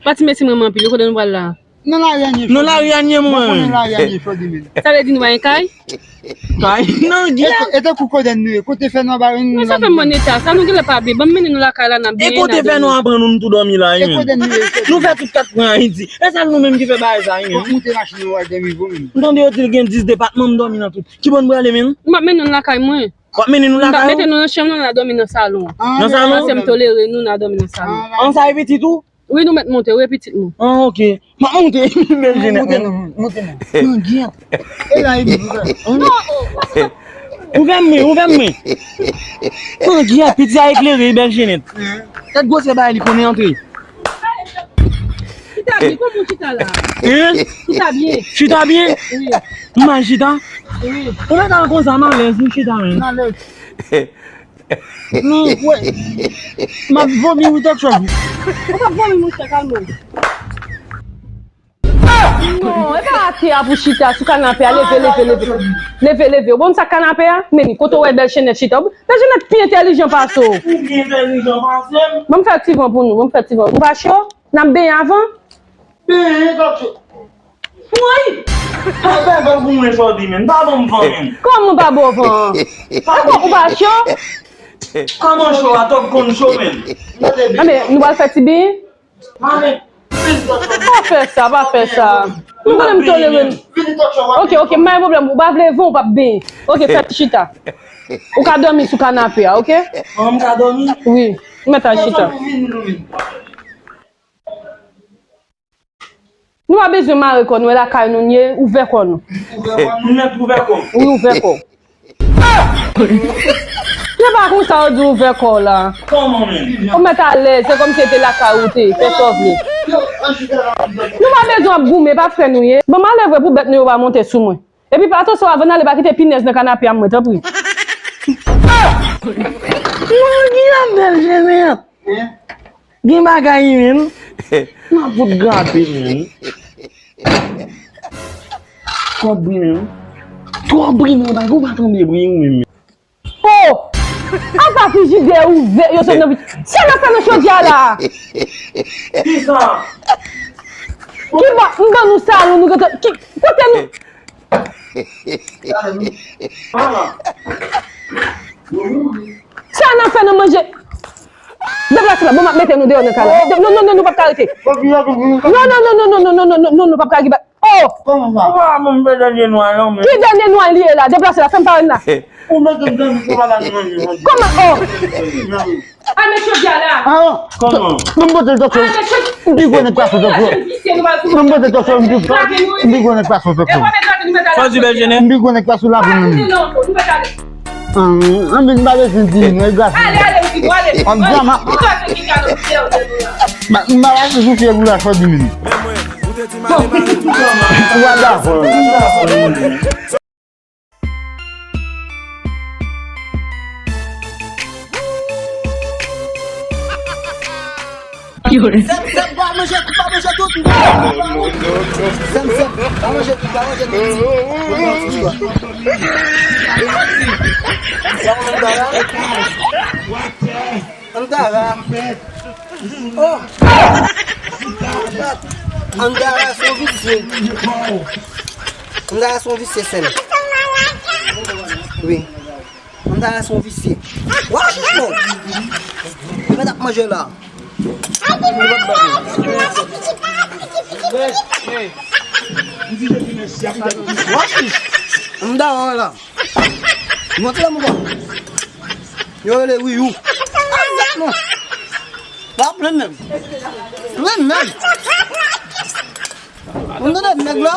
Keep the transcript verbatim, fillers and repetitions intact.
Pati mèsi manman anpil, wi, kote nou pral la? Nan lari an ye. Nan lari an ye, mwen. Bon, konnen lari an ye chòdi men. Sa vle di nou pa gen kay? Kay? Non, e tankou kote nou ye, kote fè nou anba nou. Sa fè m an eta, sa nou genlè pa byen. Ban m mennen nou lakay la, n ap byen. E kote fè nou anba nou, nou tou dòmi la, wi. E kote nou ye? Nou fè tout kat pran Ayiti. E sa nou menm ki fè bagay sa, wi. Bon, moute machin nou al dòmi vre, menm. M tande yo di l gen dis depatman, m dòmi nan tout. Ki bò n prale, menm? M ap mennen nou lakay mwen. W ap mennen nou lakay ou? M ap mete nou nan chanm nan, n a dòmi nan salon. Nan salon? Paske m tolere nou, n a dòmi nan salon. An sa e pitit ou? Wi, nou mèt monte, wi, pitit mwen. An, oke. M ap monte, bèl jenèt, moute non, moute non. Nan gyèt. E la, e byen, ouvè. Ouvè m mwen, ouvè m mwen. Nan gyèt, pitit a eklere, bèl jenèt. Tèt gwosè bagay li konnen antre. Chita byen, kòman w chita la? Hein? Chita byen. Chita byen? Wi. M mal chita? Wi. Ou mèt al konsa, m alèz, m chita menm. M alèz. Non, wè. M ap vomi, wi, tòt chòv. Ou p ap vomi, monchè, kalme w. Non, e pa atè a pou chita, sou kanape a, leve, leve, leve. Leve, leve. Ou bon sa kanape a? Men li, kote w wè bèl chenèt chita? Bèl chenèt pi entèlijan pase w. Ou pi entèlijan pase m? Ban m fè ti van pou nou, ban m fè ti van. Ou pa cho? N ap benyen avan? Benyen, tòt cho. Woy! Sa fè bèl pou mwen, sa w di, men. Pa ban m van, men. Kòman pa ba w van an? Ankò, ou pa cho? Kòman cho a, tòt konn cho, men. Anben, nou pral fè ti benyen? Pa fè sa, pa fè sa. M konnen m tolere m. Oke, oke, m pa gen pwoblèm. Ou pa vle van, ou p ap benyen. Oke, fè ti chita. Ou ka dòmi sou kanape a, oke? An, m ka dòmi? Wi, ou mèt al chita. Nou pa bezwen mare kò nou, e lakay nou n ye, ouvè kò nou. Ouvè kò nou, nèt ouvè kò. Wi, ouvè kò. Se pa konsa yo di ouvè kò w la. Kòman menm? Ou mèt alèz, se kòmsi se te lakay ou te, fè sa w vle. Nou pa bezwen ap goumen, pa frè nou ye. Ban m ale vre pou bèt nou yo pa monte sou mwen. Epi pa atansyon avan n ale, pa kite pinèz nan kanape a mwen, tanpri. Mwen ki nan bèl jenèt. Gen bagay wi menm. Nan bout grape menm. Twòp bri menm. Twòp bri menm, bagay ou pa tande bri ou menm. Oh! Apa frijidè ouvè, yo sot nan vi. Sa n ap fè nan chòdyè a la? Kisa? Ki bò, m ban nou salon, nou gentan, ki, kote nou? Sa n ap fè nan manje? Deplase la, bon, m ap mete nou deyò nan kay la. Non, non, non, nou p ap ka rete. Non, non, non, nou p ap ka rete. Oh! Kòman sa? Ou pa ban m fè dènye nwa yo, men. Ki dènye nwa li ye la? Deplase la, fè m parèt la. Ou mete m dènye nwa la nan manje. Kòman? Oh! Al met chòdyè a la. Ah, kòman? Ban m pote l tòt cho. Al met chòdyè. M pi gwo nèg pase w tòt cho. Ban m pote tòt cho, m pi, m pi gwo nèg pase w tòt cho. Sa w di, bèl jenè? M pi gwo nèg pase w la pou mwen. An, anben m pa bezwen di nou, e gras. Ale, ale, m pi gwo, ale. An drama. Ba, m pa pase sou fyèl ou la, fò di m. Ou pa dakò. Sèp, sèp, pa manje, pa manje tout. Sèp, sèp, pa manje tout, pa manje tout. Andara. Oh! Andara se yon visye. Andara se yon visye, sèl. Wi. Andara se yon visye. Wa chich, non. Li mèt ap manje la. Wa chich. Andara la. Montre la, mon gars. Yo rele Riyou. Egzakteman. Pa plenn nèg. Plenn nèg. Ou tande nèg la?